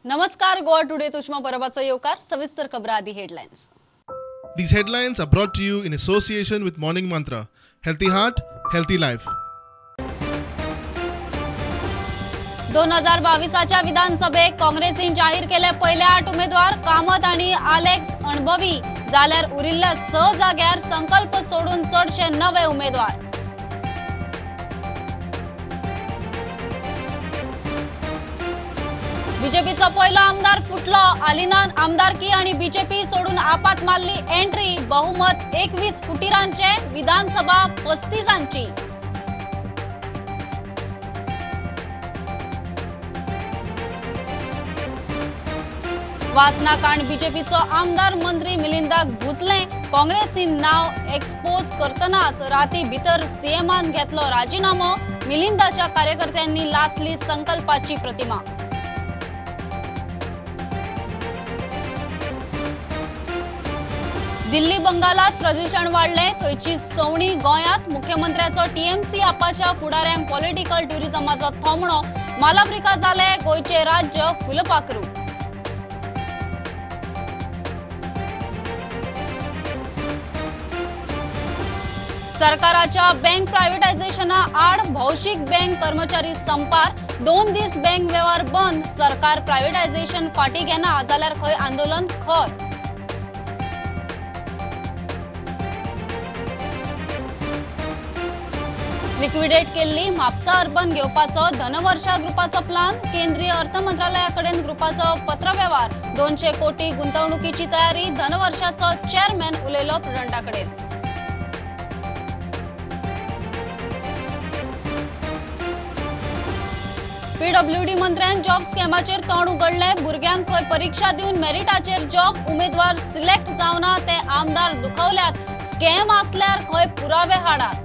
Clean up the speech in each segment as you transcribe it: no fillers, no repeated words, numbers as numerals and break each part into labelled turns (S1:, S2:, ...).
S1: नमस्कार, गोवा टुडे उष्मा परबाचो येवकार. सविस्तर खबरां आदी headlines.
S2: These headlines are brought to you in association with Morning Mantra. Healthy heart, healthy life.
S1: 2022च्या विधानसभेक काँग्रेसीन जाहीर केले पयले 8 उमेदवार. कामत आनी आलेक्स अणभवी, जाल्यार उरिल्ल्या 6 जाग्यार संकल्प सोडून चडशे नवे उमेदवार. बीजेपीचो पयलो आमदार फुटलो. आलिनान आमदारकी आनी बीजेपी सोडून आपात मारली एंट्री. बहुमत 21 फुटीरांचे, विधानसभा 35. वासनाकांड बीजेपीचो आमदार मंत्री मिलिंदाक भुजले. काँग्रेसीन नाव एक्सपोज करतनाच राती भितर सीएमान घेतलो राजीनामो. मिलिंदाच्या कार्यकर्त्यांनी लासली संकल्पाची प्रतिमा. दिल्ली बंगालात प्रदूषण वाडले, थंयची सवणी गोंयांत. मुख्यमंत्र्याचो टीएमसी आपाच्या फुडाऱ्यांक पॉलिटिकल ट्युरिझमाचो थोमणो. मालाफ्रिका जाले गोंयचे राज्य फुलपाखरू. सरकाराच्या बँक प्रायव्हेटायझेशना आड भौशीक बँक कर्मचारी संपार. 2 दीस बँक वेव्हार बंद. सरकार प्रायव्हेटायझेशन फाटी घेना जाल्यार खंय आंदोलन खर. लिक्विडेट केल्ली म्हापसा अर्बन घेवपाचो धनवर्षा ग्रुपाचो प्लान. केंद्रीय अर्थ मंत्रालया कडेन ग्रुपाचो पत्रवेव्हार. 200 कोटी गुंतवणुकीची तयारी. धनवर्षाचो चेअरमॅन उलयलो प्रुडंटा कडेन. पीडब्ल्यूडी मंत्र्यान जॉब स्कॅमाचेर तोंड उगडले. भुरग्यांक खंय परीक्षा दिवन मेरिटाचेर जॉब, उमेदवार सिलेक्ट जावना ते आमदार दुखवल्यात. स्कॅम आसल्यार खंय पुरावे हाडात.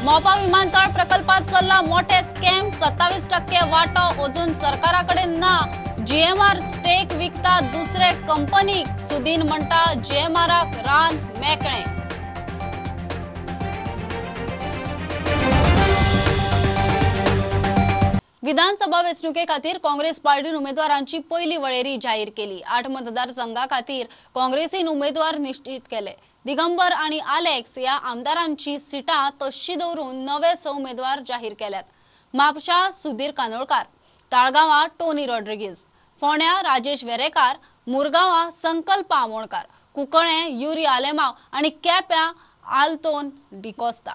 S1: मोपा विमानतळ प्रकल्पात चल्ला मोठे स्कॅम. 27% वाटो अजून सरकारा कडेन ना. जीएमआर स्टेक विकता दुसरे कंपनीक. सुदीन म्हणटा जीएमआराक रान मेकळें. विधानसभा वेंचणुके खातीर काँग्रेस पार्टीन उमेदवारांची पयली वळेरी जाहीर केली. 8 मतदारसंघा खातीर काँग्रेसीन उमेदवार निश्चित केले. दिगंबर आनी आलेक्स ह्या आमदारांची सिटां तश्शी दवरून नवे 6 उमेदवार जाहीर केल्यात. म्हापशा सुधीर कानोळकार, ताळगांवां टोनी रॉड्रिगीज, फोंड्या राजेश वेरेकार, मुरगांवां संकल्प आमोणकार, कुंकळ्ळे युरी आलेमाव आनी केप्यां आल्तोन डिकोस्ता.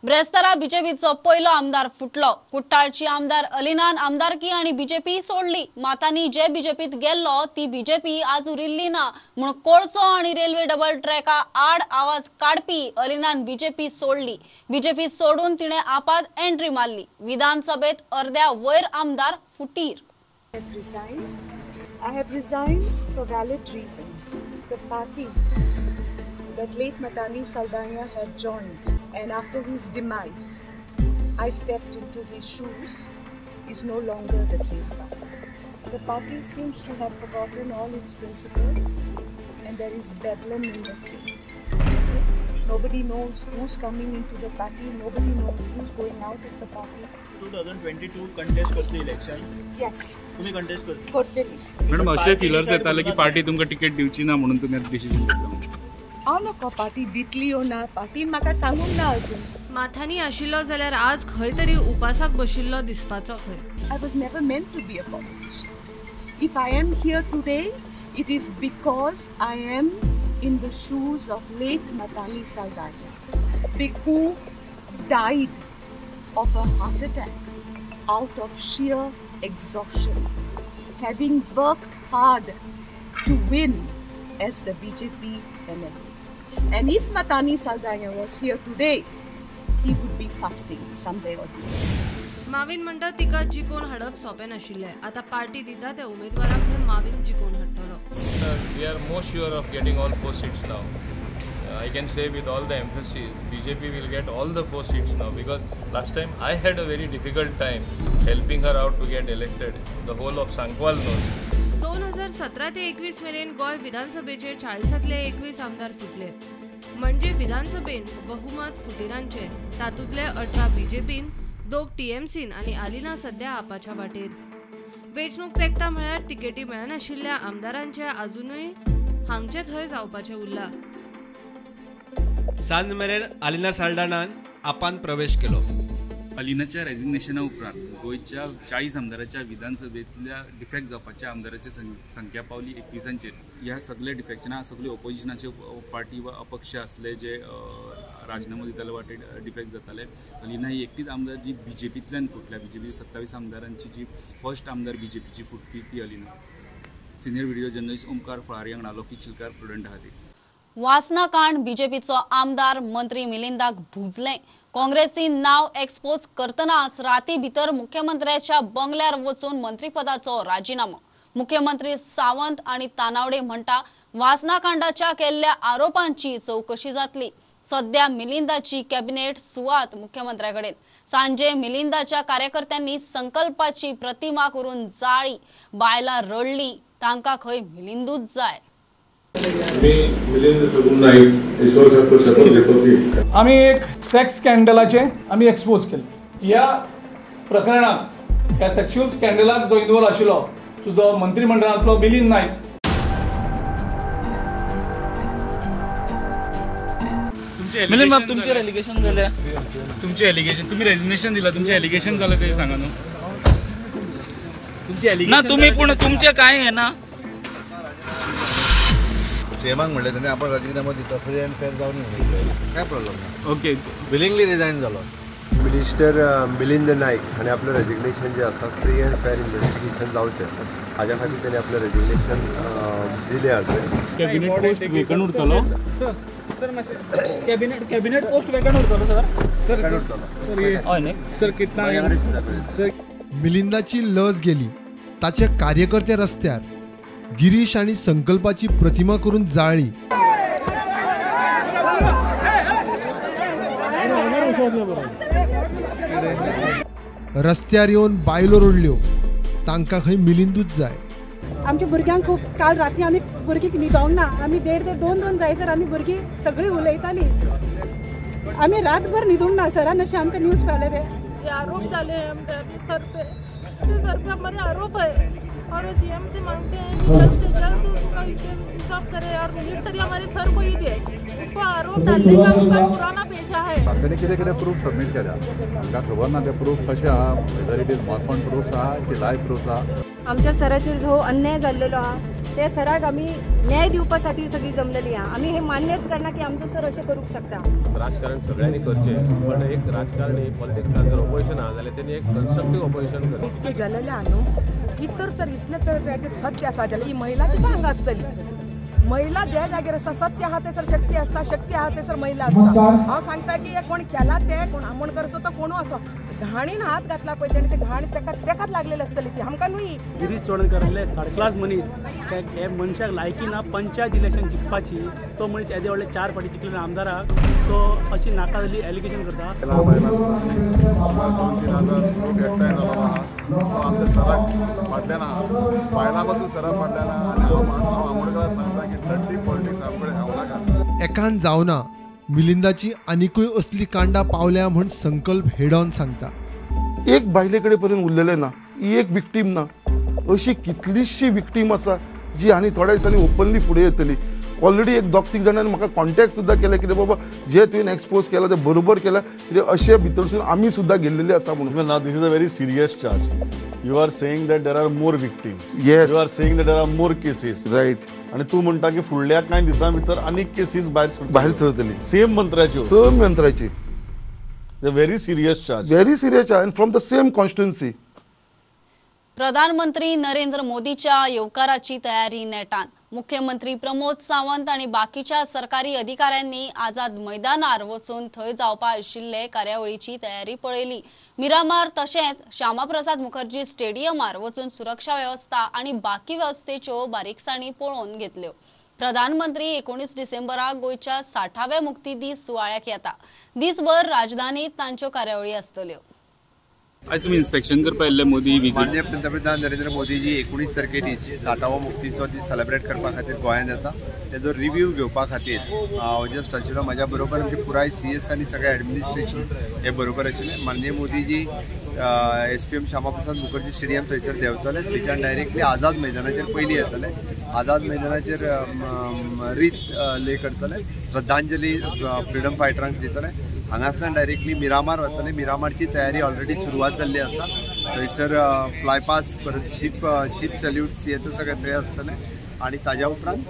S1: ब्रेस्तारा बीजेपीचो पयलो आमदार फुटलो. कुट्टाळची आमदार अलिनान आमदारकी आनी बीजेपी सोडली. मातांनी जे बीजेपीत गेल्लो ती बीजेपी आज उरिल्ली ना म्हूण कोळसो आनी रेल्वे डबल ट्रॅका आड आवाज काडपी अलिनान बीजेपी सोडली. बीजेपी सोडून तिणें आपात एंट्री मारली. विधानसभेत अर्द्या वयर आमदार फुटीर.
S3: I have resigned for valid reasons. The party that late Matani Saldanha had joined, and after his demise, I stepped into his shoes, is no longer the same party. The party seems to have forgotten all its principles, and there is bedlam in the state. Nobody knows who's coming into the party, nobody knows who's going out of the party.
S4: 2022 contest करतली election?
S3: Yes.
S4: तुम्ही contest करतली?
S3: करतली.
S5: Madam, अशे fillers येताले की party तुमकां ticket दिवची ना म्हणून तुम्ही डिसिजन घेतला?
S3: हांव नको पार्टी दितली ओ ना, पार्टीन म्हाका सांगूंक ना अजून.
S6: माथानी आशिल्लो जाल्यार आज खंय तरी उपासाक बशिल्लो दिसपाचो खंय.
S3: I was never meant to be a politician. If I am here today, it is because I am in the shoes of late Matani Saldanha, who died of a heart attack out of sheer exhaustion, having worked hard to win as the BJP MLA. And if Matani Saldanha was here today, he would be fasting someday or the other.
S6: Mauvin म्हणटा तिका जिखोवन हाडप सोंपें नाशिल्लें. आतां party दिता त्या उमेदवाराक खंय Mauvin जिखोवन हाडटलो.
S7: We are more sure of getting all 4 seats now. I can say with all the emphasis, BJP will get all the 4 seats now, because last time I had a very difficult time helping her out to get elected. The whole of Sankwal knows.
S6: 2017 ते 21 मेरेन गोंय विधानसभेचे 40 21 आमदार फुटले. म्हणजे विधानसभेन बहुमत फुटीरांचे. तातूंतले 18 बीजेपीन, 2 टीएमसीन आनी आलिना सध्या आपाच्या वाटेर. वेंचणूक तेंकता म्हळ्यार तिकेटी मेळनाशिल्ल्या आमदारांचे आजुनूय हांगचे थंय जावपाचें उरलां.
S8: सांज मेरेन आलिना साल्डानान आपान प्रवेश केलो.
S5: अलिनाच्या रेजिग्नेशना उपरांत गोंयच्या 40 आमदाराच्या विधानसभेंतल्या डिफेक्ट जावपाच्या आमदाराची संख्या पावली 21. ह्या सगळे डिफेक्शना सगळे ओपोजिशनाचे पार्टी वा अपक्ष आसले जे राजीनामो दिताले वा डिफेक्ट जाताले. अलिना ही एकटीच आमदार जी बीजेपींतल्यान फुटल्या. बीजेपीची 27 आमदारांची जी फर्स्ट आमदार बीजेपीची फुटपी ती Alina. Senior video journalist Omkar Falari हांगा लोकी चिलकार, प्रुडंट खातीर.
S1: वासनाकांड बीजेपीचो आमदार मंत्री मिलिंदाक भुजलें. काँग्रेसीन नाव एक्सपोज करतनाच राती भितर मुख्यमंत्र्याच्या बंगल्यार वचून मंत्रीपदाचो राजीनामो. मुख्यमंत्री सावंत आणि तानावडे म्हणटा वासनाकांडाच्या केल्ल्या आरोपांची चौकशी जातली. सध्या मिलिंदाची कॅबिनेट सुवात मुख्यमंत्र्याकडेन. सांजे मिलिंदाच्या कार्यकर्त्यांनी संकल्पाची प्रतिमा करून जाळी, बायलां रडली, तांकां खंय मिलिंदूच जाय.
S9: मी मिलिंद सगुण नाईक ईश्वर शपथ घेतो की
S10: आम्ही एक सेक्स स्कॅन्डलाचे आम्ही एक्सपोज केले. ह्या प्रकरणात ह्या सेक्शुअल स्कॅन्डलाक जो इन्वॉल्व आशिल्लो तुजो मंत्रिमंडळांतलो मिलिंद नाईक.
S5: मिलिंद बाब, तुमचेर एलिगेशन जालें, तुमचें एलिगेशन, तुमी रेजिग्नेशन दिलां, तुमचें एलिगेशन जालें तें सांगा न्हू. ना तुमी पूण तुमचें कांय हें ना.
S11: सीएमाक म्हणलें तेणी आपण राजीनामो दिता, फ्री अँड फेर जावन काय प्रॉब्लम ना.
S5: ओके,
S11: विलिंगली रिजायन जालो.
S12: मिनिस्टर मिलिंद नाईक हाणें आपलें रेजिग्नेशन जें आसा फ्री अँड फेर इन्वेस्टिगेशन जावचें हाज्या खातीर तेणें आपलें रेजिग्नेशन दिलें आसा.
S5: कॅबिनेट पोस्ट वेकंट उरतलो
S4: सर? कॅबिनेट पोस्ट वेकंट उरतलो सर?
S11: सर उरतलो.
S4: हय न्ही
S5: सर? कितना
S13: मिलिंदाची लज गेली, ताचे कार्यकर्ते रस्त्यार गिरीश आणि संकल्पाची प्रतिमा करून जाळी. रस्त्यार येवन बायलो रडल्यो, तांकां खंय मिलिंदूच जाय.
S3: आमच्या भुरग्यांक खूब काल राती आमी भुरगीं न्हिदोंक ना. आमी 1.5 ते 2 जायसर आमी भुरगीं सगळीं उलयतालीं. आमी रातभर न्हिदूंक ना सरान अशें आमकां न्यूज पावले.
S14: ते आरोप जाले सर पे, सर पे हमारे आरोप है और सीएम से मांगते हैं कि जल्द से जल्द उसका इंसाफ करे और मिनिस्टर हमारे सर को ही दे. उसको आरोप डालने का उसका पुराना पेशा है.
S15: तांणी कितें कितें प्रूफ सबमीट केल्या, तांकां खबर ना ते प्रूफ कशें आहा, whether it is morphed proofs आहा की लायव्ह प्रूफ्स आहा.
S16: आमच्या सराचेर जो अन्याय जाल्लेलो आहा त्या सराक आमी न्याय दिवपासाठी सगळी जमलेली आहा. आमी हे मान्यच करना की आमचो सर अशें करूंक शकता.
S7: राजकारण सगळ्यांनी करचें, पण एक राजकारणी पॉलिटिक्सान जर ऑपोजिशन आहा जाल्यार तेणी एक कन्स्ट्रक्टीव ऑपोजिशन करचें.
S17: इतकें जालेलें आहा न्हू, इतर तर इतलें तर ताजेर सत्य आसा जाल्यार ही महिला कित्याक हांगा आसतली? महिला ज्या जाग्यार आसता सत्य आहा थंयसर शक्ती आसता, शक्ती आहा थंयसर महिला आसता. हांव सांगता की हे कोण केला ते कोण आमोणकर आसो तो कोणू आसो, घाणीन हात घातला पळय तेणी, ते घाण तेकाच लागलेली आसतली ती, आमकां न्हय.
S4: गिरीश चोडणकर थर्ड क्लास मनीस, हे मनशाक लायकी ना पंचायत इलेक्शन जिखपाची. तो मनीस येदे व्हडले 4 फावटी जिखले आमदाराक, तो अशी नाका जाल्ली एलिगेशन करता.
S15: सुमार 2-3 हजार लोक एकठांय जालो आहा, तो आमच्या सराक फाटल्यान आहा, बायलां पासून सराक फाटल्यान आहा. आनी हांव आमोणकराक सांगता की डर्टी पॉलिटिक्स आमचे कडेन हांव नाका.
S13: एकान जावना मिलिंदाची आनिकूय असली कांडा पावल्या म्हण संकल्प हेडॉन सांगता.
S18: एक बायले कडेन पर्यंत उरलेलें ना, ही एक विक्टीम ना, अशी कितलीशी विक्टीम आसा जी आनी थोड्या दिसांनी ओपनली फुडें येतली. ऑलरेडी एक 2-3 जाणांनी म्हाका कॉन्टॅक्ट सुद्दां केले कितें बाबा जे तुवें एक्सपोज केला तें बरोबर केलां, कितें अशें भितरसून आमी सुद्दां गेल्लेले आसा म्हणून.
S11: ना, this is a very serious charge. You are saying that there are more victims.
S18: Yes,
S11: you are saying that there are more cases.
S18: Right.
S11: आनी तूं म्हणटा की फुडल्या कांय दिसां भितर आनीक केसीस भायर सरतली सेम मंत्र्याच्यो,
S18: सेम मंत्र्याची.
S11: Very serious charge,
S18: very serious charge and from the same constituency.
S1: प्रधानमंत्री नरेंद्र मोदीच्या येवकाराची तयारी नेटान. मुख्यमंत्री प्रमोद सावंत आणि बाकीच्या सरकारी अधिकाऱ्यांनी आझाद मैदानार वचून थंय जावपा आशिल्ले कार्यावळीची तयारी पळयली. मिरामार तशेंच श्यामाप्रसाद मुखर्जी स्टेडियमार वचून सुरक्षा व्यवस्था आणि बाकी व्यवस्थेच्यो बारीकसाणी पळोवन घेतल्यो. प्रधानमंत्री 19 डिसेंबराक गोंयच्या 60व्या मुक्ती दीस सुवाळ्याक येता. दिसभर राजधानीत तांच्यो कार्यावळी आसतल्यो.
S5: आज तुम्ही इन्स्पेक्शन करपा आयिल्ले मोदी विजीट.
S12: माननीय पंतप्रधान नरेंद्र मोदीजी 19 तारखेक 60वो मुक्तीचो दीस सेलिब्रेट करपा खातीर गोंयांत येता. तेजो रिव्यू घेवपा खातीर हांव जस्ट आशिल्लो. म्हाज्या बरोबर आमचे पुराय CS आनी सगळे एडमिनिस्ट्रेशन हे बरोबर आशिल्ले. माननीय मोदीजी SPM Shyama Prasad Mukherjee stadium थंयसर देंवतले. थंयच्यान डायरेक्टली आझाद मैदानाचेर पयलीं येतले. आझाद मैदानाचेर रीत ले करतले, श्रद्धांजली फ्रिडम फायटरांक दितले. हांगासल्यान डायरेक्टली मिरामार वतले. मिरामारची तयारी ऑलरेडी सुरवात जाल्ली आसा. थंयसर फ्लायपास, परत शीप सॅल्यूट्स हे सगळें थंय आसतलें. आनी ताज्या उपरांत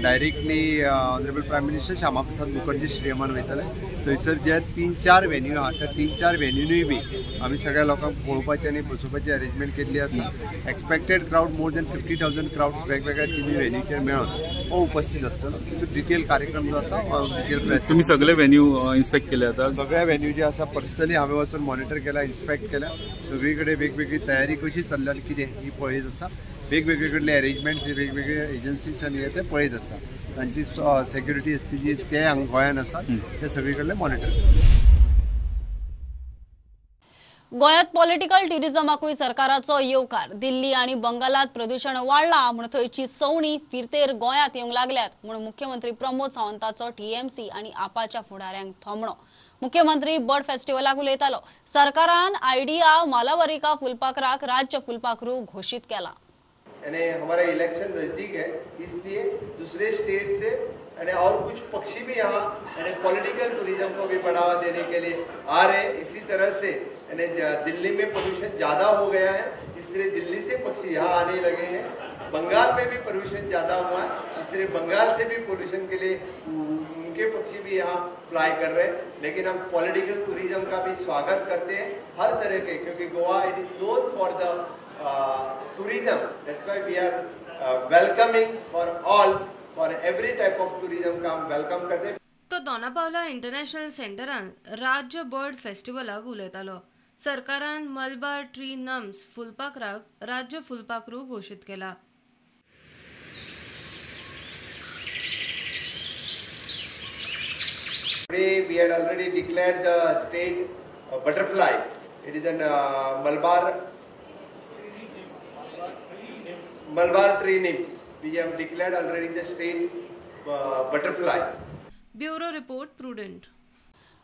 S12: directly honourable prime minister Shyama Prasad Mukherjee स्टेडियमान वयतले. थंयसर जे 3-4 व्हेन्यू आहा त्या 3-4 व्हेन्यूनूय बी आमी सगळ्या लोकांक पळोवपाची आनी बसोवपाची अरेंजमेंट केल्ली आसा. Expected crowd more than 50,000 crowd वेगवेगळ्या 3 व्हेन्यूचेर मेळून हो उपस्थित आसतलो. तितून डिटेल कार्यक्रम जो आसा डिटेल प्रेस.
S5: तुमी सगळे व्हेन्यू इन्स्पेक्ट केले आतां?
S12: सगळ्या व्हेन्यू जे आसा पर्सनली हांवें वचून मॉनिटर केला, इन्स्पेक्ट केला. सगळी कडेन वेगवेगळी तयारी कशी चल्ल्या आनी कितें ही पळयत आसा. वेगवेगळे कडले अरेंजमेंट्स वेगवेगळे एजन्सीज आनी ते पळयत आसा. तांची सेक्युरिटी SPG ते हांगा गोंयांत आसा ते सगळे कडले मॉनिटर करतात.
S1: गोंयांत पॉलिटिकल ट्युरिझमाकूय सरकाराचो येवकार. दिल्ली आनी बंगालात प्रदूषण वाडला म्हूण थंयची सवणी फिरतेर गोंयांत येवंक लागल्यात म्हूण मुख्यमंत्री प्रमोद सावंताचो TMC आनी आपाच्या फुडाऱ्यांक थोमणो. मुख्यमंत्री बर्ड फेस्टिवलाक उलयतालो. सरकारान आयडिया मालावरिका फुलपाखराक राज्य फुलपाखरू घोशीत केला.
S12: यानी हमारा इलेक्शन नज़दीक है, इसलिए दूसरे स्टेट से यानी और कुछ पक्षी भी यहाँ यानी पॉलिटिकल टूरिज्म को भी बढ़ावा देने के लिए आ रहे हैं. इसी तरह से यानी दिल्ली में पोल्यूशन ज़्यादा हो गया है, इसलिए दिल्ली से पक्षी यहाँ आने लगे हैं. बंगाल में भी पोल्यूशन ज़्यादा हुआ है, इसलिए बंगाल से भी पोल्यूशन के लिए उनके पक्षी भी यहाँ फ्लाई कर रहे हैं. लेकिन हम पॉलिटिकल टूरिज्म का भी स्वागत करते हैं हर तरह के, क्योंकि Goa it is known for the tourism. That's why we are welcoming for all, for every type of tourism का हम welcome करते हैं.
S6: तो दोनापावला इंटरनॅशनल सेंटरान राज्य बर्ड फेस्टिवलाक उलयतालो. सरकारान मलबार ट्री नम्स फुलपाखराक राज्य फुलपाखरू घोशीत केला.
S12: Today we had already declared the state butterfly. It is an Malabar tree nymphs. We have declared already the state butterfly.
S6: Bureau report, Prudent.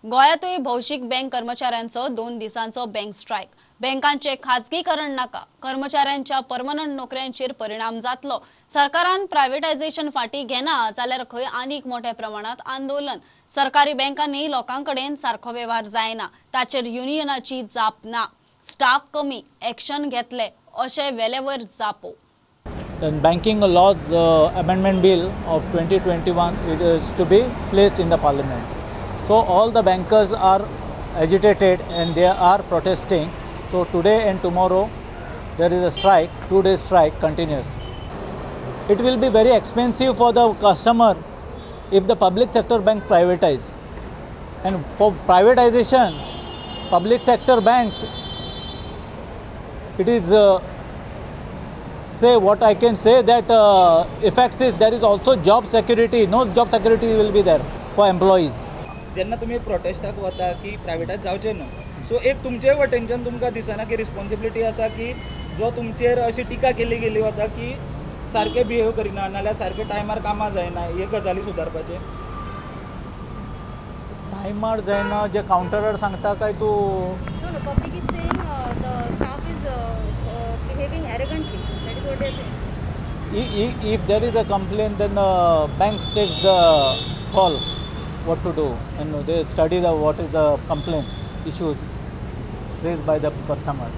S1: गोंयांतूय भौशीक बँक कर्मचाऱ्यांचो 2 दिसांचो बँक स्ट्रायक. बँकांचे खाजगीकरण नाका, कर्मचाऱ्यांच्या परमनंट नोकऱ्यांचेर परिणाम जातलो. सरकारान प्रायव्हेटायझेशन फाटी घेना जाल्यार खंय आनीक मोठ्या प्रमाणात आंदोलन. सरकारी बँकांनी लोकांकडेन सारको वेव्हार जायना, ताचेर युनियनाची जाप ना. स्टाफ कमी, एक्शन घेतले अशें वेलेवयर जापो.
S19: The Banking Laws Amendment Bill of 2021, it is to be placed in the Parliament. So all the bankers are agitated and they are protesting. So today and tomorrow there is a strike, 2-day strike continuous. It will be very expensive for the customer if the public sector banks privatize. And for privatization, public sector banks, it is say what I can say that effects is there is also job security. No job security will be there for employees.
S20: जेन्ना तुमी प्रोटेस्टाक वता की प्रायवेटाक जावचें न्हू, so एक तुमचे वटेनच्यान तुमकां दिसना की रिस्पॉन्सिबिलिटी आसा की जो तुमचेर अशी टिका केली गेली वता की सारकें बिहेव करिना नाल्यार सारकें टायमार कामां जायना, हे गजाली सुदारपाचें?
S19: टायमार जायना जे कावंटरार सांगता काय तूं?
S21: No, no, public is saying the staff is behaving arrogantly. That is what they are saying.
S19: If there is a complaint, then the bank takes the call what to do, and they study the what is the complaint issues raised by the customer.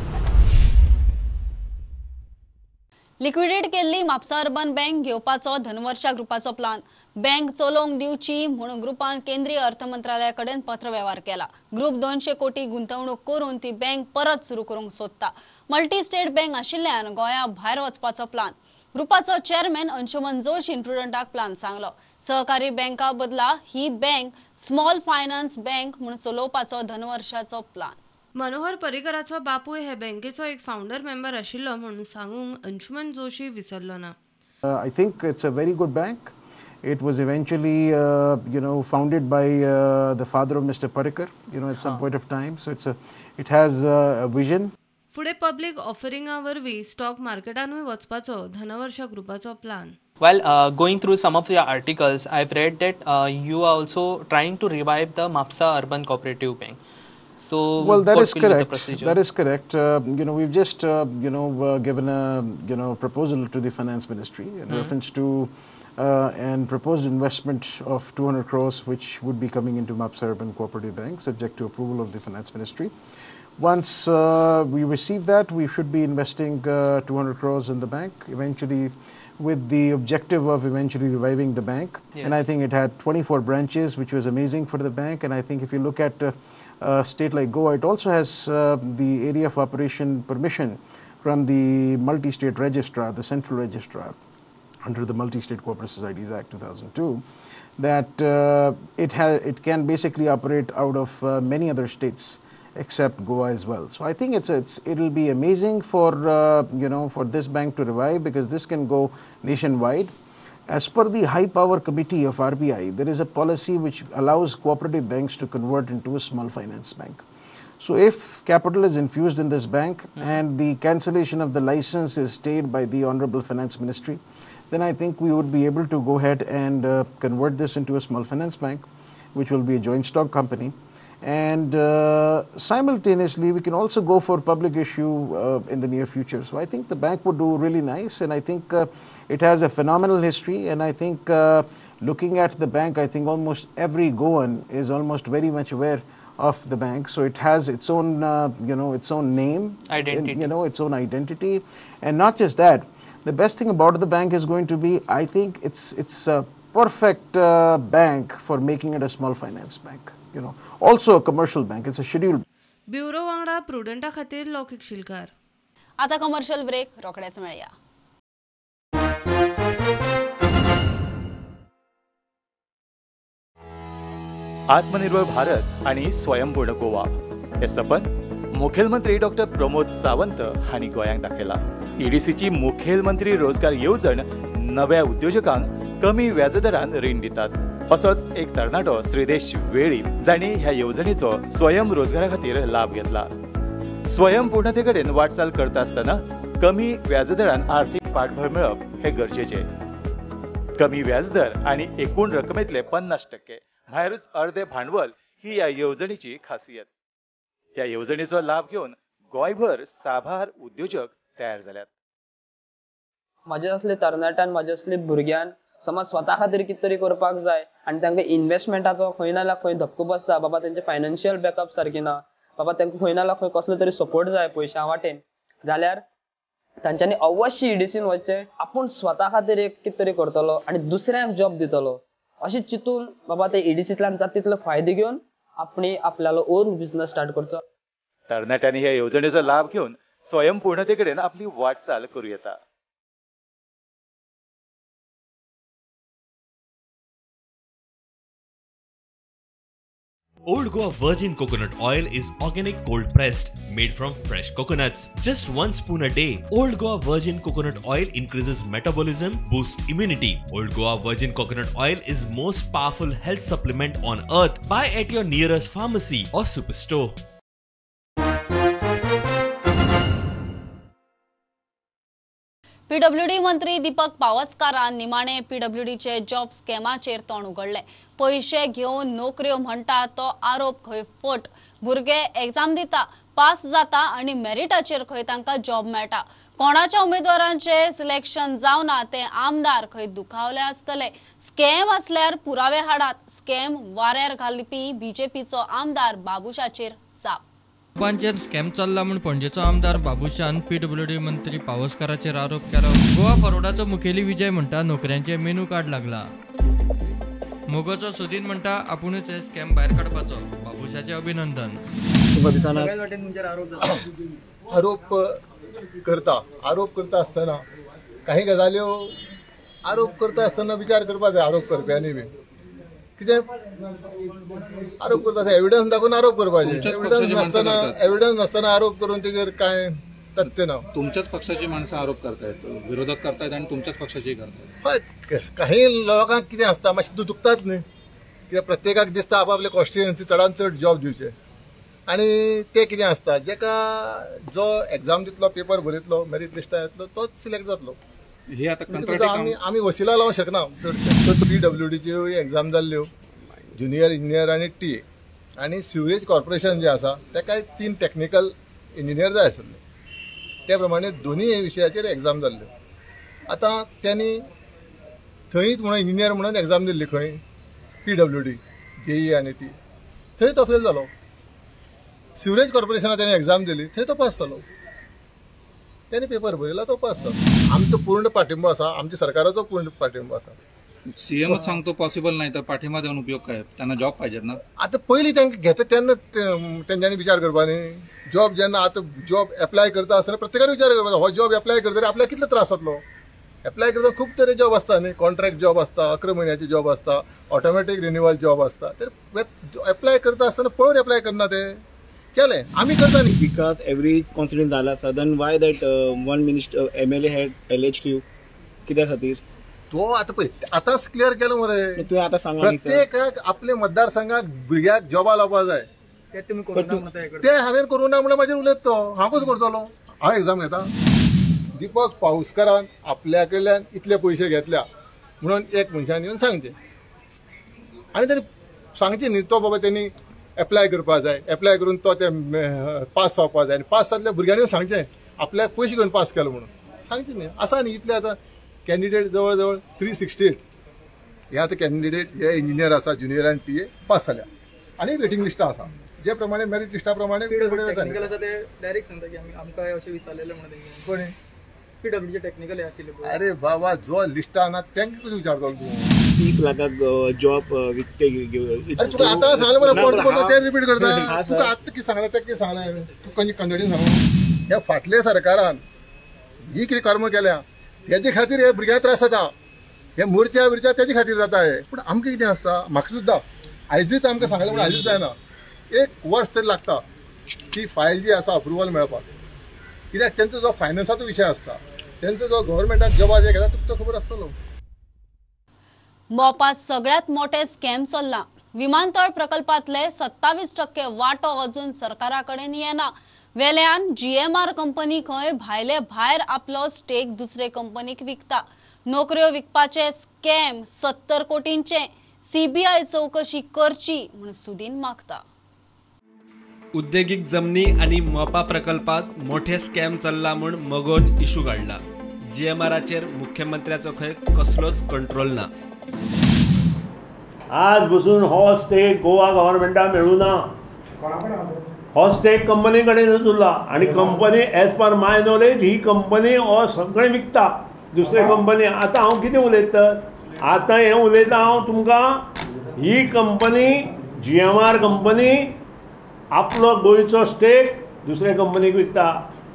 S1: Liquidate केल्ली Mapusa urban bank घेवपाचो Dhanvarsha ग्रुपाचो plan. Bank चलोवंक दिवची म्हूण ग्रुपान केंद्रीय अर्थ मंत्रालया कडेन पत्रवेव्हार केला. ग्रुप 200 कोटी गुंतवणूक करून ती बँक परत सुरू करूंक सोदता. मल्टी स्टेट बँक आशिल्ल्यान गोंया भायर वचपाचो प्लान. ग्रुपाचो चेअरमॅन अंशुमन जोशीन प्रुडंटाक प्लान सांगलो. सहकारी बँका बदला ही बँक स्मॉल फायनान्स बँक म्हूण चलोवपाचो धनवर्षाचो प्लान.
S6: मनोहर पर्रीकराचो बापूय हे बँकेचो एक फावंडर मेंबर आशिल्लो म्हणून सांगूंक अंशुमन जोशी विसरलो ना.
S22: I think it's a very good bank.
S2: It was eventually, you know, founded by the father of Mr. Parrikar, you know, at some point of time. So it has a vision.
S6: फुडें public ऑफरिंगा वरवीं stock मार्केटानूय वचपाचो Dhanvarsha ग्रुपाचो plan.
S22: While going through some of your articles, I've read that you are also trying to revive the Mapsa Urban Cooperative Bank. So,
S2: well, that
S22: what
S2: is
S22: will be the
S2: correct.
S22: procedure?
S2: That is correct. You know, we've just you know given a you know proposal to the Finance Ministry in reference to and proposed investment of 200 crores, which would be coming into Mapsa Urban Cooperative Bank, subject to approval of the Finance Ministry. Once we receive that, we should be investing 200 crores in the bank, eventually with the objective of eventually reviving the bank.
S22: Yes.
S2: And I think it had 24 branches, which was amazing for the bank. And I think if you look at a state like Goa, it also has the area of operation permission from the multi-state registrar, the central registrar, under the Multi-State Cooperative Societies Act 2002, that it can basically operate out of many other states except Goa as well. So I think it'll be amazing for you know, for this bank to revive, because this can go nationwide. As per the High Power Committee of RBI, there is a policy which allows cooperative banks to convert into a small finance bank. So if capital is infused in this bank and the cancellation of the license is stayed by the Honorable Finance Ministry, then I think we would be able to go ahead and convert this into a small finance bank, which will be a joint stock company. And simultaneously, we can also go for public issue in the near future. So I think the bank would do really nice, and I think it has a phenomenal history. And I think looking at the bank, I think almost every Goan is almost very much aware of the bank. So it has its own, you know, its own name,
S22: identity,
S2: you know, its own identity. And not just that, the best thing about the bank is going to be, I think it's a perfect bank for making it a small finance bank. You know, also a commercial bank. It's a scheduled.
S6: Bureau वांगडा प्रुडंटा खातीर लौकिक शिलकार.
S1: आता commercial break, रोखडेच मेळया.
S23: आत्मनिर्भर भारत आणि स्वयंपूर्ण गोवा हे सपन मुखेलमंत्री डॉक्टर प्रमोद सावंत हांणी गोंयांक दाखयला. ईडीसीची मुखेलमंत्री रोजगार येवजण नव्या उद्योजकांक कमी व्याजदरान रीण दितात. असोच एक तरणाटो श्रीदेश वेळीप जांणी ह्या येवजणेचो स्वयं रोजगारा खातीर लाभ घेतला. स्वयंपूर्णते कडेन वाटचाल करता आसतना कमी व्याजदरान आर्थिक पाठबळ मेळप हे गरजेचें. कमी व्याजदर आनी एकूण रकमेतले 50% म्हळ्यारूच अर्दे भांडवल ही ह्या येवजणेची खासियत. ह्या येवजणेचो लाभ घेवन गोंयभर साबार उद्योजक तयार जाल्यात.
S24: म्हाजे असले तरणाट्यान, म्हाजे असले भुरग्यान समज स्वता खातीर कितें तरी करपाक जाय आनी तांकां इन्वेस्टमेंटाचो खंय ना जाल्यार खंय धक्को बसता. बाबा तेंचे फायनान्शियल बॅकअप सारकें ना, बाबा तांकां खंय ना जाल्यार खंय कसलो तरी सपोर्ट जाय पयशां वाटेन, जाल्यार तांच्यांनी अवश्य ईडीसीन वचचें. आपूण स्वता खातीर एक कितें तरी करतलो आनी दुसऱ्यांक जॉब दितलो अशें चिंतून बाबा ते ईडीसींतल्यान जाता तितलो फायदो घेवन आपणी आपल्यालो ओन बिजनस स्टार्ट करचो.
S23: तरणाट्यांनी ह्या येवजणेचो लाभ घेवन स्वयंपूर्णते कडेन आपली वाटचाल करूं येता.
S25: Old Goa Virgin Coconut Oil is organic cold pressed, made from fresh coconuts. Just 1 spoon a day. Old Goa Virgin Coconut Oil increases metabolism, boosts immunity. Old Goa Virgin Coconut Oil is most powerful health supplement on earth. Buy at your nearest pharmacy or superstore.
S1: PWD मंत्री दीपक पावसकारान निमाणे पीडब्ल्यूडीचे job स्कॅमाचेर तोंड उगडले. पैशे घेवन नोकऱ्यो म्हणटा तो आरोप खंय फट. भुरगे एग्जाम दिता, पास जाता आनी मेरिटाचेर खंय तांकां जॉब मेळटा. कोणाच्या उमेदवारांचे सिलेक्शन जावना ते आमदार खंय दुखावले आसतले. स्कॅम आसल्यार पुरावे हाडात. स्कॅम वाऱ्यार घालपी बीजेपीचो आमदार बाबुशाचेर जाप.
S26: जॉबांचेर स्कॅम चल्ला म्हूण पणजेचो आमदार बाबुशान पीडब्ल्यूडी मंत्री पावसकाराचेर आरोप केलो. गोवा फॉरवर्डाचो मुखेली विजय म्हणटा नोकऱ्यांचे मेनू कार्ड लागला. मोगोचो सुदीन म्हणटा आपुणूच हे स्कॅम भायर काडपाचो. बाबुशाचें अभिनंदन.
S27: आरोप करता आरोप करता आसतना काही गजाल्यो आरोप करता आसतना विचार करपाक जाय. आरोप करप्यांनी बी कितें आरोप करता एविडन्स दाखोवन आरोप करपाचे. एविडन्स नासतना आरोप करून तेजेर कांय तथ्य ना.
S28: तुमच्याच पक्षाची माणसं आरोप करतायत, विरोधक करतायत आणि तुमच्याच पक्षाची करतायत.
S27: हय, काही लोकांक कितें आसता मातशें दुखतात न्ही, कित्याक प्रत्येकाक दिसता आपआपले कॉन्स्टिट्युएन्सी चडान चड जॉब दिवचे आनी ते कितें आसता जेका जो एग्जाम दितलो, पेपर बरयतलो, मेरीट लिस्टार येतलो तोच सिलेक्ट जातलो.
S3: हे आतां कंत्राटी
S27: आमी वशिला लावंक शकना. चडशे PWDच्यो एग्जाम जाल्ल्यो, ज्युनियर इंजिनियर आनी TA आनी सिवरेज कॉर्पोरेशन जें आसा ताकाय 3 टॅक्निकल इंजिनियर जाय आसले, त्या प्रमाणे दोनूय विशयाचेर एग्जाम जाल्ल्यो. आतां त्यांनी थंयच म्हणून इंजिनियर म्हणून एग्जाम दिल्ली खंय PWD JE आनी TA, थंय तो फेल जालो. सिवरेज कॉर्पोरेशनाक तेणी एग्जाम दिली, थंय तो पास जालो, तेणी पेपर बरयला तो पास जालो. आमचो पूर्ण पाठिंबो आसा, आमच्या सरकाराचो पूर्ण पाठिंबो आसा.
S3: सीएमच सांगतो पॉसिबल नाही तर पाठिंबा देऊन उपयोग काय, त्यांना जॉब पाहिजेत ना.
S27: आतां पयलीं तांकां घेता तेन्ना तेंच्यांनी विचार करपा न्ही. जॉब जेन्ना आतां जॉब एप्लाय करता आसतना प्रत्येकान विचार करपा, हो जॉब एप्लाय करतरी आपल्याक कितलो त्रास जातलो. एप्लाय करता खूब तरे जॉब आसता न्ही, कॉन्ट्रॅक्ट जॉब आसता, 11 म्हयन्याचे जॉब आसता, ऑटोमॅटीक रिन्युअल जॉब आसता. तर एप्लाय करता आसतना पळोवन एप्लाय करना, ते केलें आमी करता न्ही.
S7: विकास एवरी कॉन्स्टिट्युएन्सी जाला आसा, then why that one minister MLA had alleged you कित्या खातीर?
S27: तो आतां पळय आतांच क्लियर केलो मरे.
S7: तुवें आतां सांगलां
S27: प्रत्येकाक आपले मतदारसंघाक भुरग्याक जॉबा लावपा जाय. ते हांवें करूं ना म्हणून म्हाजेर उलयता तो, हांव कसो करतलो? हांव एग्जाम घेता. दीपक पावसकारान आपल्या कडल्यान इतले पयशे घेतल्या म्हणून एक मनशान येवन सांगचें आनी तेणी सांगचें न्ही तो बाबा तेणी एप्लाय करपा जाय, एप्लाय करून तो ते पास जावपा जाय आनी पास जातल्या भुरग्यांनी सांगचें आपल्याक पयशे घेवन पास केलो म्हणून सांगचें न्ही. आसा न्ही इतले आतां कॅन्डिडेट जवळ जवळ 368 हे आतां कॅन्डिडेट हे इंजिनियर आसा, ज्युनियर आनी TA पास जाल्या आनी वेटींग लिस्टां आसा, जे प्रमाणे मेरीट लिस्टा प्रमाणे
S8: डायरेक्ट सांगता की आमकां अशें विचारलेलें म्हणून
S27: कोणी
S8: PWD technical आशिल्ले.
S27: अरे बाबा जो लिस्टां ना तांकां कितें विचारतलो तूं?
S7: 30 लाखाक जॉब विकते घेवन
S27: तुका आतां सांगलें मरे, तें रिपीट करता. तुका आतां कितें सांगलें तें कितें सांगलें तूं कंजी कन्नडीन सांगू. ह्या फाटल्या सरकारान ही कितें कर्म केल्या तेजे खातीर हे भुरग्यांक त्रास जाता, हे मोर्चा बिर्चा तेजे खातीर जाता हे. पूण आमकां कितें आसता, म्हाका सुद्दां आयजूच आमकां सांगलें पूण आयजूच जायना, 1 वर्स तरी लागता ती फायल जी आसा अप्रुवल मेळपाक, कित्याक तेंचो जो फायनान्साचो विशय आसता, तेंचो जो गव्हर्मेंटाक जॉबा जे घेता तुका तो खबर आसतलो.
S1: मोपा सगळ्यात मोठे स्कॅम चल्ला. विमानतळ प्रकल्पातले 27% वाटो अजून सरकारा कडेन येना. वेल्यान GMR company खंय भायले भायर आपलो स्टेक दुसरे कंपनीक विकता. नोकऱ्यो विकपाचे स्कॅम 70 कोटींचे, CBI चौकशी करची म्हूण सुदीन मागता.
S9: उद्देगीक जमनी आनी मोपा प्रकल्पात मोठे स्कॅम चल्ला म्हूण मगोन इशू काडला. GMRचेर मुख्यमंत्र्याचो खंय कसलोच कंट्रोल ना.
S10: आज बसून हो स्टेक गोवा गव्हर्मेंटाक मेळूं ना, हो स्टेक कंपनी कडेनच उरला आनी company as per my knowledge he company हो सगळें विकता दुसरे कंपनी. आतां हांव कितें उलयता, आतां हें उलयता हांव तुमकां, ही कंपनी GMR company आपलो गोंयचो स्टेक दुसरे कंपनीक विकता.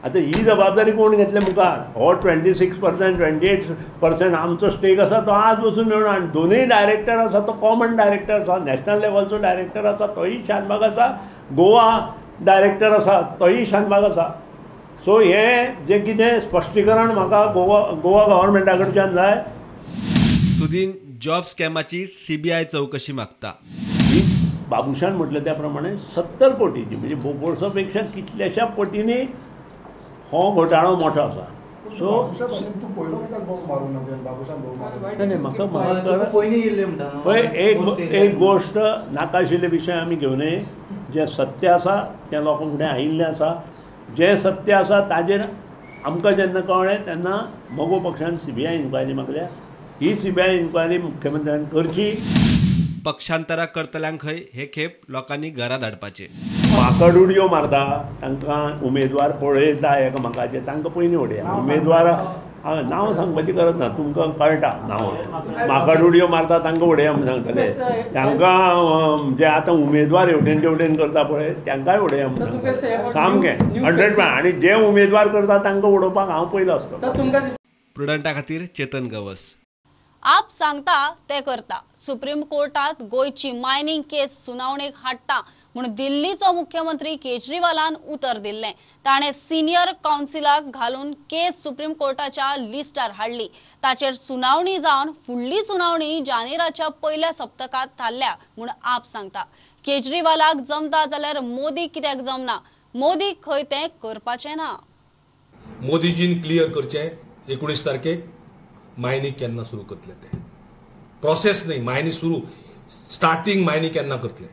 S10: आतां ही जबाबदारी कोण घेतले मुखार? हो 26% 28% आमचो स्टेक आसा तो आज बसून मेळना. आनी दोनूय डायरेक्टर आसा तो कॉमन डायरेक्टर आसा, नॅशनल लेवलचो डायरेक्टर आसा तोय शानबाग आसा, गोवा डायरेक्टर आसा तोय शानबाग आसा. सो हें जें कितें स्पश्टीकरण म्हाका गोवा गव्हर्मेंटा कडच्यान जाय.
S9: सुदीन जॉब स्कॅमाची CBI चौकशी मागता.
S10: बाबूशान म्हटलें त्या प्रमाणे 70 कोटीची म्हणजे बोफोर्सा पेक्षा कितल्याशा पटींनी हो घोटाळो मोठो आसा. सो नाही म्हाका पळय एक गोश्ट नाका आशिल्ले विशय आमी घेवं नये. जें सत्य आसा तें लोकां फुडें आयिल्लें आसा, जें सत्य आसा ताजेर आमकां जेन्ना कळ्ळें तेन्ना मगो पक्षान CBI inquiry मागल्या. ही CBI inquiry मुख्यमंत्र्यान करची.
S9: पक्षांतरा करतल्यांक खंय हे खेप लोकांनी घरा धाडपाचे.
S10: माकड उडयो मारता तांकां उमेदवार पळयता एकामेकाचे, तांकां पयलीं उडया उमेदवार. नांव सांगपाची गरज ना, तुमकां कळटा नांव. माकड उडयो मारता तांकां उडया म्हूण सांगतले. तांकां जे आतां उमेदवार हेवटेन तेवटेन करता पळय तांकांय उडया म्हूण सांगतले सामकें 100%. आनी जे उमेदवार करता तांकां उडोवपाक हांव पयलो आसतलो.
S9: प्रुडंटा खातीर चेतन गवस.
S1: आप सांगता ते करता. सुप्रीम कोर्टात गोंयची मायनिंग केस सुनावणेक हाडटा म्हूण दिल्लीचो मुख्यमंत्री केजरीवालान उतर दिल्लें. ताणें सिनियर कावन्सिलाक घालून केस सुप्रीम कोर्टाच्या लिस्टार हाडली. ताचेर सुनावणी जावन फुडली सुनावणी जानेराच्या पयल्या सप्तकांत थारल्या म्हूण आप सांगता. केजरीवालाक जमता जाल्यार मोदी कित्याक जमना? मोदी खंय तें करपाचें ना.
S4: मोदीजीन क्लियर करचें 19 तारखेक मायनिंग केन्ना सुरू करतले ते प्रोसेस न्ही, मायनिंग सुरू स्टार्टींग मायनिंग केन्ना करतले.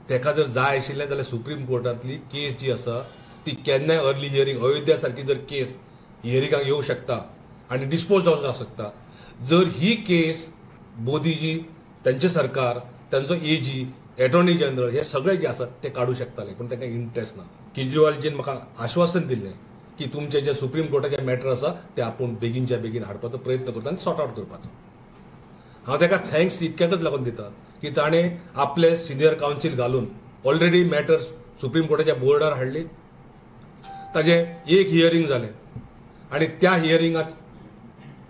S4: तेका जर जाय आशिल्लें जाल्यार सुप्रीम कोर्टांतली केस जी आसा ती केन्नाय अर्ली हियरींग, अयोध्या सारकी जर केस हियरिंगाक येवं शकता आनी डिस्पोज जावन जावंक शकता. जर ही केस मोदीजी, तांचें सरकार, तांचो एजी, एटॉर्नी जनरल हे सगळे जे आसात ते काडूं शकताले, पूण तांकां इंट्रस्ट ना. केजरीवालजीन म्हाका आश्वासन दिल्लें की तुमचे जे सुप्रीम कोर्टाचे मॅटर आसा ते आपूण बेगीनच्या बेगीन हाडपाचो प्रयत्न करता आनी सॉर्ट आवट करपाचो. हांव ताका thanks इतक्याकच लागून दिता की ताणें आपले सिनियर कावन्सील घालून ऑलरेडी मॅटर सुप्रीम कोर्टाच्या बोर्डार हाडली. ताजें एक हियरींग जालें आनी त्या हियरिंगाक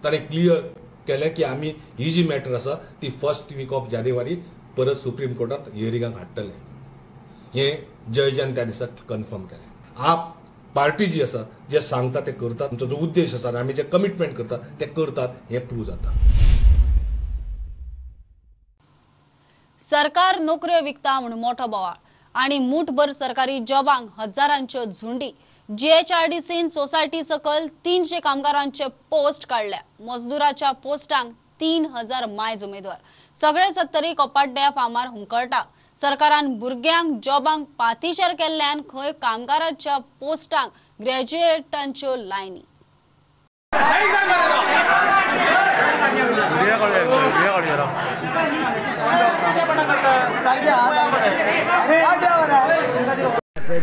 S4: ताणें क्लियर केलें की आमी ही जी मॅटर आसा ती फर्स्ट वीक ऑफ जानेवारी परत सुप्रीम कोर्टात हियरिंगाक हाडटले. हें जजान त्या दिसा कन्फर्म केलें. आप पार्टी जी आसा जे सांगता ते करतात, आमचो जो उद्देश आसा आनी आमी जे कमिटमेंट करतात ते करतात हें प्रूव जाता.
S1: सरकार नोकऱ्यो विकता म्हूण मोठो बोवाळ आनी मूठभर सरकारी जॉबांक हजारांच्यो झुंडी. जीएचआरडीसीन सोसायटी सकल 300 कामगारांचे पोस्ट काडल्या. मजदुराच्या पोस्टांक 3000 मायज उमेदवार. सगळे सत्तरी कोपाड्ड्या फामार हुमकळटा. सरकारान भुरग्यांक जॉबांक पातीशेर केल्ल्यान खंय कामगारांच्या पोस्टांक ग्रॅज्युएटांच्यो लायनी.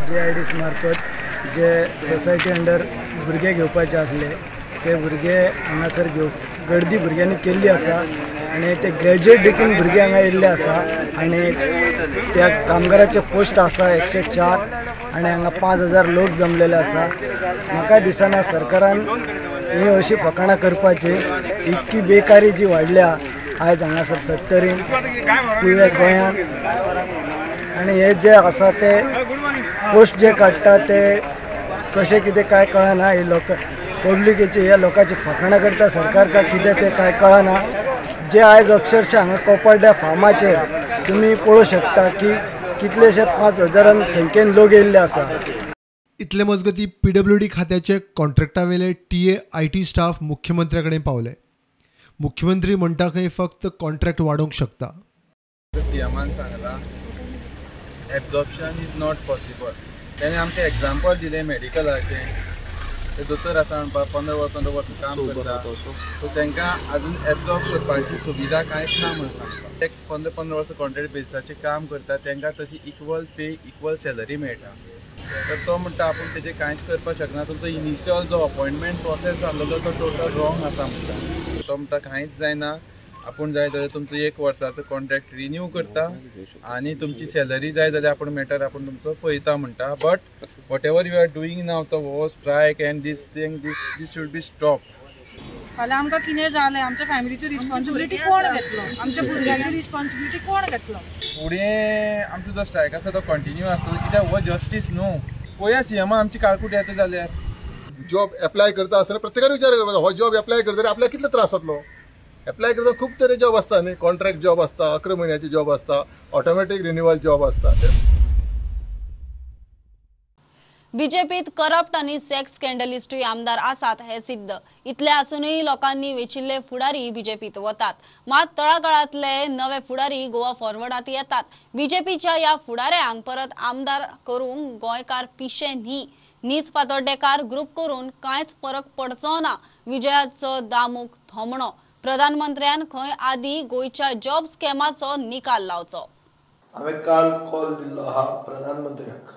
S11: जीआयडीसी मार्फत जे सोसायटी अंडर भुरगे घेवपाचे आसले ते भुरगे हांगासर घेव गर्दी भुरग्यांनी केल्ली आसा आनी ते ग्रॅज्युएट देखून भुरगे हांगा येयल्ले आसा आनी त्या कामगाराचे पोस्ट आसा 104 आनी हांगा 5000 लोक जमलेले आसा. म्हाका दिसना सरकारान ही अशी फकाणां करपाची. इतकी बेकारी जी वाडल्या आयज हांगासर सत्तरीन पुराय गोंयांत आनी हे जे आसा ते पोस्ट जे काडटा ते कशें कितें कांय कळना. हे लोक पब्लिकेची ह्या लोकांची फकाणां करता सरकार काय कितें तें कांय कळना. जे आयज अक्षरशः हांगा कोपाड्ड्या फार्माचेर तुमी पळोवंक शकता की कितलेशे 5000 संख्येन लोक येयल्ले आसा.
S13: इतले मजगती पीडब्ल्यूडी खात्याचे कॉन्ट्रॅक्टावेले टीए IT staff मुख्यमंत्र्या कडेन पावले. मुख्यमंत्री म्हणटा खंय फक्त कॉन्ट्रॅक्ट वाडोवंक शकता.
S14: सीएमान सांगला एब्जॉर्प्शन is not possible. ताणें आमकां एग्जाम्पल दिलें मेडिकलाचें. ते दोतोर आसा म्हणपा 15 वर्सां काम करता, सो तांकां अजून एब्जॉर्ब करपाची सुविधा कांयच ना म्हणून सांगता. ते 15 वर्सां कॉन्ट्रॅक्ट बेसिसाचेर काम करता, तांकां तशी इक्वल पे इक्वल सॅलरी मेळटा. तर तो म्हणटा आपूण तेजें कांयच करपाक शकना. तुमचो इनिशियल जो अपॉयंटमेंट प्रोसेस आसलेलो तो टोटल रॉंग आसा म्हणटा. तो म्हणटा कांयच जायना, आपूण जाय जाल्यार तुमचो 1 वर्साचो कॉन्ट्रॅक्ट रिन्यू करता आनी तुमची सॅलरी जाय जाल्यार आपूण मॅटर आपूण तुमचो पळयता म्हणटा. But whatever you are doing now तो हो strike and this thing this should be stop.
S15: फाल्यां आमकां कितें जालें आमच्या फॅमिलीची रिस्पॉन्सिबिलिटी कोण घेतलो, आमच्या भुरग्यांची रिस्पॉन्सिबिलिटी कोण घेतलो?
S14: फुडें आमचो जो स्ट्रायक आसा तो कंटिन्यू आसतलो कित्याक हो जस्टीस न्हू. पळया सीएमा आमची काळकूट येता जाल्यार
S27: जॉब एप्लाय करता आसतना प्रत्येकान विचार करपाक हो जॉब एप्लाय करता आपल्याक कितलो त्रास जातलो. एप्लाय करता खूब तरे जॉब आसता न्ही, कॉन्ट्रॅक्ट जॉब आसता, 11 म्हयन्याचे जॉब आसता, ऑटोमॅटीक रिन्युअल जॉब आसता.
S1: बीजेपीत करप्ट आनी सेक्स स्कॅन्डलिस्टूय आमदार आसात हे सिद्ध. इतले आसूनय लोकांनी वेचिल्ले फुडारी बीजेपीत वतात, मात तळागाळांतले नवे फुडारी गोवा फॉरवर्डात येतात. बीजेपीच्या ह्या फुडाऱ्यांक परत आमदार करूंक गोंयकार पिशे न्ही. नीच फातोड्डेकार ग्रुप करून कांयच फरक पडचो ना. विजयाचो दामूक थोमणो. प्रधानमंत्र्यान खंय आदी गोंयच्या जॉब स्कॅमाचो निकाल लावचो.
S16: हांवें काल कॉल दिल्लो आहा प्रधानमंत्र्याक.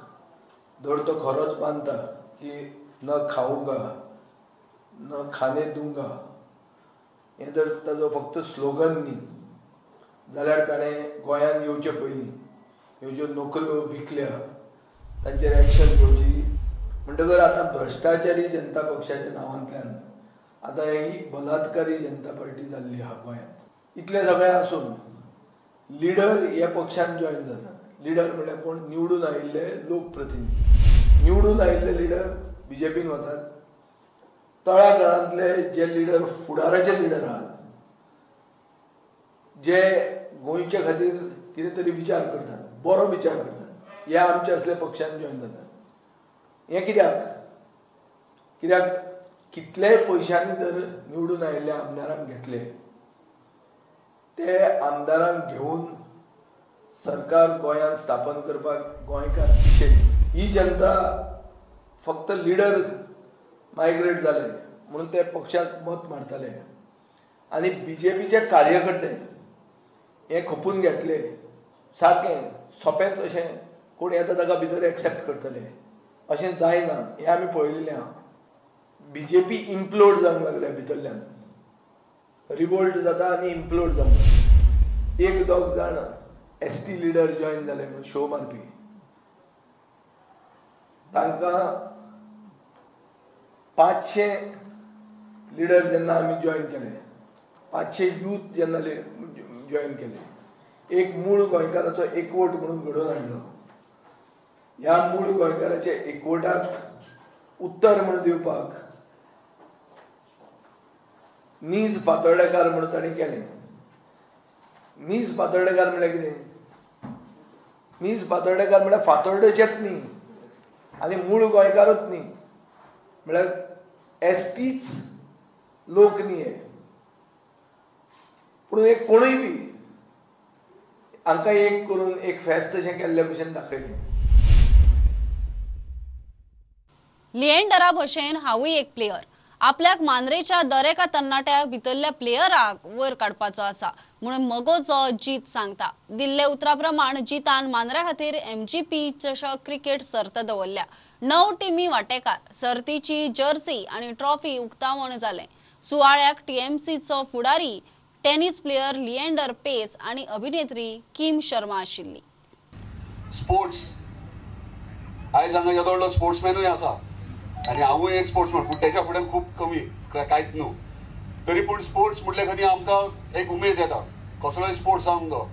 S16: धर तो खरोच मानता की न खाऊंगा न खाने दूंगा हें जर ताजो फक्त स्लोगन न्ही जाल्यार ताणें गोंयांत येवचे पयलीं ह्यो ज्यो नोकऱ्यो विकल्या तांचेर एक्शन घेवची. म्हणटकर आतां भ्रश्टाचारी जनता पक्षाच्या नांवांतल्यान आतां ही बलात्कारी जनता पार्टी जाल्ली आहा गोंयांत. इतलें सगळें आसून लिडर हे पक्षान जॉयन जातात. लिडर म्हणल्यार कोण? निवडून आयिल्ले लोकप्रतिनिधी. निवडून आयिल्ले लिडर बीजेपीन वतात. तळागाळांतले जे लिडर, फुडाराचे लिडर आहात, जे गोंयचे खातीर कितें तरी विचार करतात, बरो विचार करतात, ह्या आमच्या असल्या पक्षान जॉयन जातात. हें कित्याक? कित्याक कितलेय पयशांनी जर निवडून आयिल्ल्या आमदारांक घेतले, ते आमदारांक घेवन सरकार गोंयांत स्थापन करपाक गोंयकार पिशे. ही जनता फक्त लिडर मायग्रेट जाले म्हणून ते पक्षाक मत मारताले आनी बीजेपीचे कार्यकर्ते हे खपून घेतले. सारकें सोंपेंच अशें कोण येता ताका भितर एक्सेप्ट करतले अशें जायना, हें आमी पळयलें आहा. बीजेपी इम्प्लोड जावंक लागल्या, भितरल्यान रिवोल्ट जाता आनी इम्प्लोड जावंक लागल्या. एक दोग जाण एस टी लिडर जॉयन जाले म्हणून शो मारपी, तांकां 500 लिडर जेन्ना आमी जॉयन केले, 500 यूथ जेन्ना जॉयन केले, एक मूळ गोंयकाराचो एकवट म्हणून घडोवन हाडलो. ह्या मूळ गोंयकाराच्या एकवटाक उत्तर म्हणून दिवपाक नीज फातोर्डेकार म्हणून ताणें केलें. नीज फातोर्डेकार म्हणल्यार कितें? नीज फातोर्डेकार म्हणल्यार फातोर्डेचेच न्ही आनी मूळ गोंयकारूच न्ही, म्हळ्यार एस टीच लोक न्ही हे, पूण एक कोणूय बी हांकां एक करून एक फेस्त अशें केल्ले भशेन दाखयलें.
S1: लिएंडरा भशेन हांवूय एक प्लेयर. आपल्याक मांद्रेच्या दरेका तरणाट्या भितरल्या प्लेयराक वयर काडपाचो आसा म्हणून मगोचो जीत सांगता. दिल्ले उतरा प्रमाण जितान मांद्र्या खातीर एमजीपी चषक क्रिकेट सर्त दवरल्या. 9 टिमी वांटेकार. सर्तीची जर्सी आनी ट्रॉफी उक्तावण जालें. सुवाळ्याक टीएमसीचो फुडारी टेनिस प्लेयर लिएंडर पेस आनी अभिनेत्री किम शर्मा आशिल्ली.
S5: स्पोर्ट्स आयज हांगा येदो व्हडलो स्पोर्ट्समॅनूय आसा आनी हांवूय एक स्पोर्ट्समॅन, पूण तेच्या फुड्यान खूब कमी, कांयच न्हू. तरी पूण स्पोर्ट्स म्हटल्या खातीर आमकां एक उमेद येता. कसलोय स्पोर्ट्स जावंक जावो,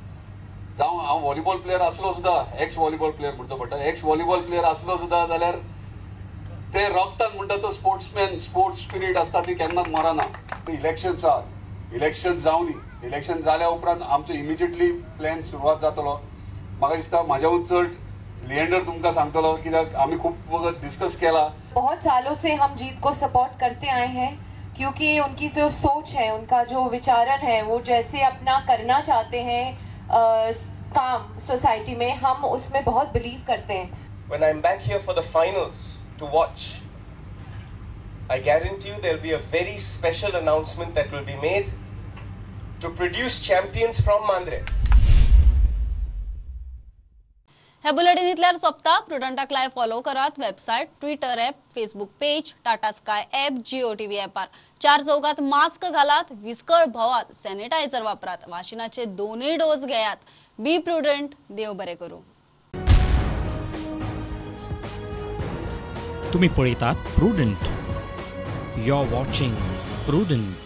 S5: जावं हांव व्हॉलीबॉल प्लेयर आसलो सुद्दां, एक्स व्हॉलीबॉल प्लेयर म्हणचो पडटा, एक्स व्हॉलीबॉल प्लेयर आसलो सुद्दां जाल्यार ते रक्तान म्हणटा तो स्पोर्ट्समॅन, स्पोर्ट्स स्पिरीट आसता ती केन्नाच मरना. इलेक्शन्स आहात, इलेक्शन जावनी, इलेक्शन जाल्या उपरांत आमचो इमिजिएटली प्लॅन सुरवात जातलो. म्हाका दिसता म्हाज्याहून चड लिएंडर तुमकां सांगतलो, कित्याक आमी खूब वगत डिस्कस केला.
S12: बहुत सालों से हम जीत को सपोर्ट करते आए हैं, क्योंकि उनकी जो सोच है, उनका जो विचारण है, वो जैसे अपना करना चाहते हैं काम सोसाइटी में, हम उसमें बहुत बिलीव करते हैं.
S17: When I'm back here for the finals to watch, I guarantee you there'll be a very special announcement that will be made to produce champions from Mandre.
S1: हे बुलेटिन इतल्यार सोंपता. प्रुडंटाक लायव्ह फॉलो करात website, Twitter app, Facebook page, Tata Sky app, Jio TV ॲपार. 4 चौकात mask घालात, विस्कळ भोवात, sanitiser वापरात, वाशिनाचे 2 dose घेयात. बी prudent. देव बरें करूं.
S18: तुम्ही पळयतात Prudent. You are watching Prudent.